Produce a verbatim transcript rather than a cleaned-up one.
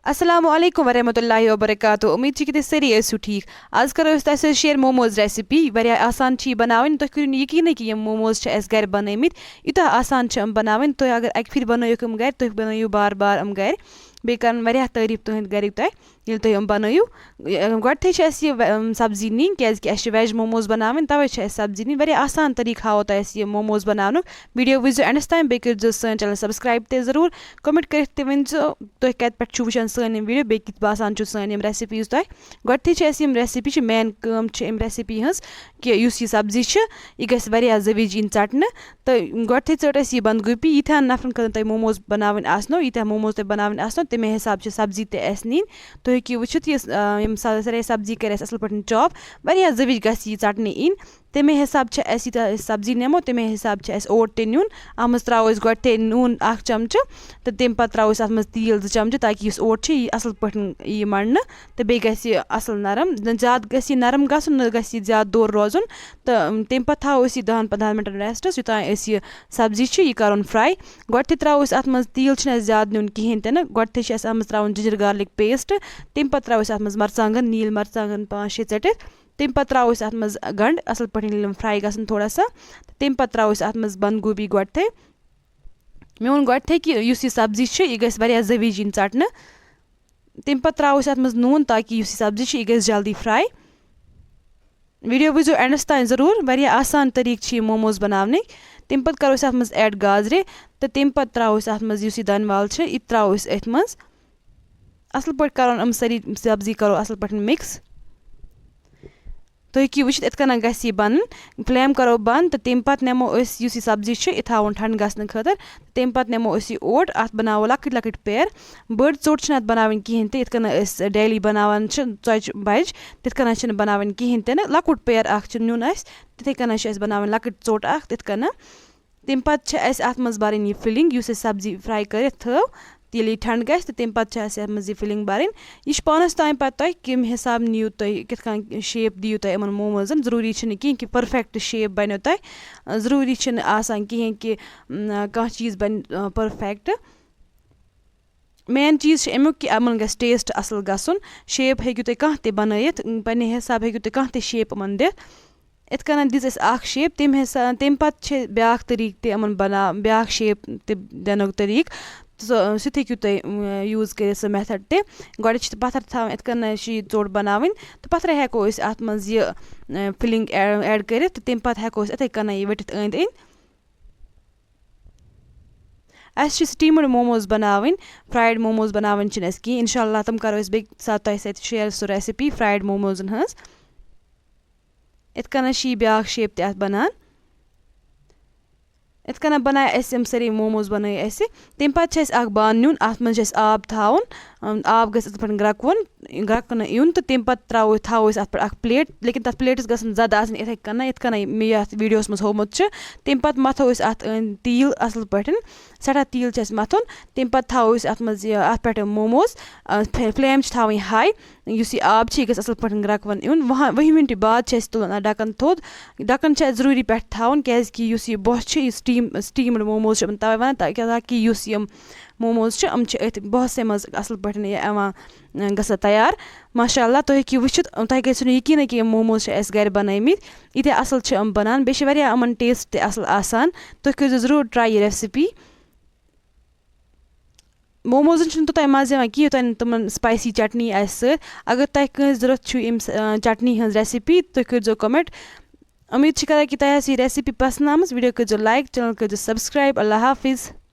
السلام علیکم ورحمۃ اللہ وبرکاتہ۔ امید چھِ کہِ تُہۍ سٲری ٲسِو ٹھیٖک۔ آز کرو أسۍ تۄہہِ سۭتۍ شیئر موموز ریسپی۔ واریاہ آسان چھِ یہِ بناوٕنۍ۔ تُہۍ کٔرِو نہٕ یقیٖنٕے کہِ یِم موموز چھِ اَسہِ گرِ بنٲومٕتۍ۔ یوٗتاہ آسان چھِ یِم بناوٕنۍ۔ تُہۍ اگر اَکہِ پھِرِ بنٲیِکھ یِم گرِ، تُہۍ بنٲیِو بار بار یِم گرِ۔ بیٚیہِ کرن واریاہ تعریٖف تُہٕنٛدۍ گرِکۍ تۄہہِ، ییٚلہِ تُہۍ یِم بنٲیِو۔ یہِ، گۄڈٕنیتھٕے چھِ اَسہِ یہِ، اَم، سبزی نِنۍ، کیازِ کہِ اَسہِ چھِ ویج موموز بناوٕنۍ، توے چھِ اَسہِ سبزی نِنۍ۔ واریاہ آسان طریٖقہٕ ہاوو تۄہہِ اَسہِ یہِ موموز بناونُک۔ ویڈیو وٕچھزیو اینڈس تام، بیٚیہِ کٔرزیو سٲنۍ چینل سبسکرایب تہِ ضروٗر۔ کمنٹ کٔرِتھ تہِ ؤنۍ زیو تُہۍ کَتہِ پٮ۪ٹھ چھِو وٕچھان سٲنۍ یِم ویڈیو، بیٚیہِ کِتھ باسان چھُ سٲنۍ یِم ریسپیٖز تۄہہِ۔ گۄڈٕنیتھٕے چھِ اَسہِ یِم ریسپی، چھِ مین کٲم چھِ اَمہِ ریسپی ہٕنٛز کہِ یُس یہِ سبزی چھِ، یہِ گژھِ واریاہ زٲوِج یِنۍ ژَٹنہٕ۔ تہٕ گۄڈٕنیتھٕے ژٔٹ اَسہِ یہِ بنٛد گوٗپی۔ ییٖتیٛاہَن نفرَن خٲطرٕ تۄہہِ موموز بناوٕنۍ آسنو، ییٖتیٛاہ موموز تۄہہِ بناوٕنۍ آسنو، تَمے حساب چھِ سبزی تہِ اَسہِ نِنۍ۔ تُہۍ ہیٚکِو وٕچھِتھ، یہِ، آ، یِم سا-، سارے سبزی کَرِ اَسہِ اَصٕل پٲٹھۍ chop۔ واریاہ زٲوِج گژھِ یہِ ژَٹنہٕ یِنۍ۔ تَمے حساب چھِ اَسہِ، ییٖتیٛاہ أسۍ سبزی نِمو، تَمے حساب چھِ اَسہِ اوٹ تہِ نیُن۔ اَتھ منٛز ترٛاوو أسۍ گۄڈٕنیتھٕے نوٗن اَکھ چمچہٕ، تہٕ تَمہِ پَتہٕ ترٛاوو أسۍ اَتھ منٛز تیٖل زٕ چمچہٕ، تاکہِ یُس اوٹ چھُ، یہِ اَصٕل پٲٹھۍ یِیہِ مَنٛڈنہٕ تہٕ بیٚیہِ گژھِ یہِ اَصٕل نرم۔ نہ زیادٕ گژھِ یہِ نرم گژھُن، نہ گژھِ یہِ زیادٕ دوٚر روزُن۔ تہٕ، اَم، تَمہِ پَتہٕ تھاوو أسۍ یہِ دَہَن پنٛدہَن مِنٹَن ریسٹَس، یوٚتام أسۍ یہِ سبزی چھِ، یہِ کَرُن fry۔ گۄڈٕنیتھٕے ترٛاوو أسۍ اَتھ منٛز، تیٖل چھُنہٕ اَسہِ زیادٕ نیُن کِہیٖنۍ تہِ نہٕ۔ گۄڈٕنیتھٕے چھِ اَسہِ اَتھ منٛز ترٛاوُن ginger garlic paste، تَمہِ پَتہٕ ترٛاوو أسۍ اَتھ منٛز مرژٕوانٛگَن، نیٖلۍ مرژٕوانٛگَن پانٛژھ شےٚ ژٔٹِتھ۔ تَمہِ پَتہٕ ترٛاوو أسۍ اَتھ منٛز گنٛڈٕ، اَصٕل پٲٹھۍ ییٚلہِ یِم fry گژھن تھوڑا سا، تہٕ تَمہِ پَتہٕ ترٛاوو أسۍ اَتھ منٛز بنٛد گوٗبی گۄڈٕنیتھٕے۔ مےٚ ووٚن گۄڈٕنیتھٕے کہِ یُس یہِ سبزی چھِ، یہِ گژھِ واریاہ زٲوِج یِنۍ ژَٹنہٕ۔ تَمہِ پَتہٕ ترٛاوو أسۍ اَتھ منٛز نوٗن، تاکہِ یُس یہِ سبزی چھِ، یہِ گژھِ جلدی fry۔ ویڈیو وٕچھزیو اینڈس تام ضروٗر، واریاہ آسان طریٖقہٕ چھِ یہِ موموز بناونٕکۍ۔ تَمہِ پَتہٕ کَرو أسۍ اَتھ منٛز add گازرِ، تہٕ تَمہِ پَتہٕ ترٛاوو أسۍ اَتھ منٛز یُس یہِ دانہِ وَل چھِ، یہِ تہِ ترٛاوو أسۍ أتھۍ منٛز۔ اَصٕل پٲٹھۍ کَرُن یِم سٲری سبزی کَرو اَصٕل پٲٹھۍ mix۔ تُہۍ ہیٚکِو وٕچھِتھ، یِتھ کٔنۍ گژھِ یہِ بَنٕنۍ۔ Flame کَرو بنٛد تہٕ تَمہِ پَتہٕ نِمو أسۍ یُس یہِ سبزی چھِ، یہِ تھاوون ٹھنٛڈٕ گژھنہٕ خٲطرٕ۔ تَمہِ پَتہٕ نِمو أسۍ یہِ اوٹ، اَتھ بَناوو لۄکٕٹۍ لۄکٕٹۍ پیر۔ بٔڑ ژوٚٹ چھِنہٕ اَتھ بَناوٕنۍ کِہیٖنۍ تہِ، یِتھ کٔنۍ أسۍ daily بَناوان چھِ ژۄچہِ بَجہِ، تِتھ کٔنۍ چھِنہٕ بَناوٕنۍ کِہیٖنۍ تہِ نہٕ۔ لۄکُٹ پیر اَکھ چھُ نیُن اَسہِ، تِتھَے کٔنۍ چھِ اَسہِ بَناوٕنۍ لۄکٕٹ ژوٚٹ اَکھ، تِتھ کٔنۍ۔ تَمہِ پَتہٕ چھِ اَسہِ اَتھ منٛز بَرٕنۍ یہِ filling، یُس اَسہِ سبزی fry کٔرِتھ تھٲو، تیٚلہِ یہِ ٹھنٛڈٕ گژھِ تہٕ تَمہِ پَتہٕ چھِ اَسہِ اَتھ منٛز یہِ filling بَرٕنۍ۔ یہِ چھِ پانَس تام پَتہٕ تۄہہِ کَمہِ حساب نِیِو تُہۍ، کِتھ کٔنۍ shape دِیِو تُہۍ یِمَن موموزَن۔ ضروٗری چھِنہٕ کِہیٖنۍ کہِ perfect shape بَنیو تۄہہِ۔ ضروٗری چھِنہٕ آسان کِہیٖنۍ کہِ، م، کانٛہہ چیٖز بَنہِ، آ، perfect۔ Main چیٖز چھِ اَمیُک کہِ یِمَن گژھِ taste اَصٕل گژھُن۔ Shape ہیٚکِو تُہۍ کانٛہہ تہِ بَنٲیِتھ، پنٛنہِ حساب ہیٚکِو تُہۍ کانٛہہ تہِ shape یِمَن دِتھ۔ یِتھ کٔنۍ دِژ اَسہِ اَکھ shape، تَمہِ حساب، تَمہِ پَتہٕ چھِ بیٛاکھ طریٖقہٕ تہِ یِمَن بَنا-، بیٛاکھ shape تہِ دِنُک طریٖقہٕ۔ سُہ، سُہ تہِ ہیٚکِو تُہۍ، اۭں، use کٔرِتھ، سُہ method تہِ۔ گۄڈٕ چھِ پَتھَر تھاوٕنۍ، یِتھ کٔنۍ چھِ یہِ ژوٚٹ بَناوٕنۍ، تہٕ پَتھَرَے ہٮ۪کو أسۍ اَتھ منٛز یہِ، اۭں، filling add، add کٔرِتھ، تہٕ تَمہِ پَتہٕ ہٮ۪کو أسۍ یِتھَے کٔنۍ یہِ ؤٹِتھ أنٛدۍ أنٛدۍ۔ اَسہِ چھِ steamed موموز بَناوٕنۍ، fried موموز بَناوٕنۍ چھِنہٕ اَسہِ کِہیٖنۍ۔ اِنشاء اللہ تِم کَرو أسۍ بیٚکہِ ساتہٕ تۄہہِ سۭتۍ share سُہ recipe fried موموزَن ہٕنٛز۔ یِتھ کٔنۍ چھِ یہِ بیٛاکھ shape تہِ اَتھ بَنان۔ یِتھ کٔنۍ بَنایہِ اَسہِ یِم سٲری موموز بَنٲے اَسہِ۔ تَمہِ پَتہٕ چھِ اَسہِ اَکھ بانہٕ نیُن، اَتھ منٛز چھِ اَسہِ آب تھاوُن۔ اَم، آب گژھِ یِتھ پٲٹھۍ گرٛٮ۪کوُن، گرٛٮ۪کنہٕ یُن تہٕ تَمہِ پَتہٕ ترٛاوو، تھاوو أسۍ اَتھ پٮ۪ٹھ اَکھ plate، لیکِن تَتھ plateس گژھِ نہٕ زیادٕ آسٕنۍ یِتھَے کٔنۍ، یِتھ کٔنۍ مےٚ یَتھ videoہَس منٛز ہوومُت چھُ۔ تَمہِ پَتہٕ مَتھو أسۍ اَتھ، أ، تیٖل اَصٕل پٲٹھۍ، سٮ۪ٹھاہ تیٖل چھِ اَسہِ مَتھُن۔ تَمہِ پَتہٕ تھاوو أسۍ اَتھ منٛز یہِ، اَتھ پٮ۪ٹھ موموز، اَ، فے-، flame چھِ تھاوٕنۍ high۔ یُس یہِ آب چھُ، یہِ گژھِ اَصٕل پٲٹھۍ گرٛٮ۪کوُن یُن۔ وُہَن، وُہہِ مِنٹہِ بعد چھِ اَسہِ تُلُن اَتھ ڈَکَن تھوٚد۔ ڈَکَن چھِ اَسہِ ضروٗری پٮ۪ٹھ تھاوُن، کیٛازِکہِ یُس یہِ بۄچھِ چھِ، یہِ steam، steamed موموز چھِ یِمَن تَوَے وَنان، تاکہِ، تاکہِ یُس یِم موموز چھِ، یِم چھِ أتھۍ بۄہسَے منٛز اَصٕل پٲٹھۍ یہِ یِوان، اَ، گژھان تیار۔ ماشاء اللہ، تُہۍ ہیٚکِو وٕچھِتھ، تۄہہِ گژھِوٕ نہٕ یقیٖنٕے کہِ یِم موموز چھِ اَسہِ گَرِ بَنٲومٕتۍ۔ ییٖتیٛاہ اَصٕل چھِ یِم بَنان، بیٚیہِ چھِ واریاہ یِمَن taste تہِ اَصٕل آسان۔ تُہۍ کٔرۍزیو ضروٗر try یہِ recipe۔ موموزَن چھُنہٕ توٚتام مَزٕ یِوان کِہیٖنۍ، یوٚتام نہٕ تِمَن spicy چٹنی آسہِ سۭتۍ۔ اگر تۄہہِ کٲنٛسہِ ضوٚرَتھ چھُو اَمہِ س-، آ، چٹنی ہٕنٛز recipe، تُہۍ کٔرۍزیو comment۔ اُمید چھِ کران کہِ تۄہہِ آسہِ یہِ recipe پسنٛد آمٕژ۔ Video کٔرۍزیو like، channel کٔرۍزیو subscribe۔ اللہ حافظ۔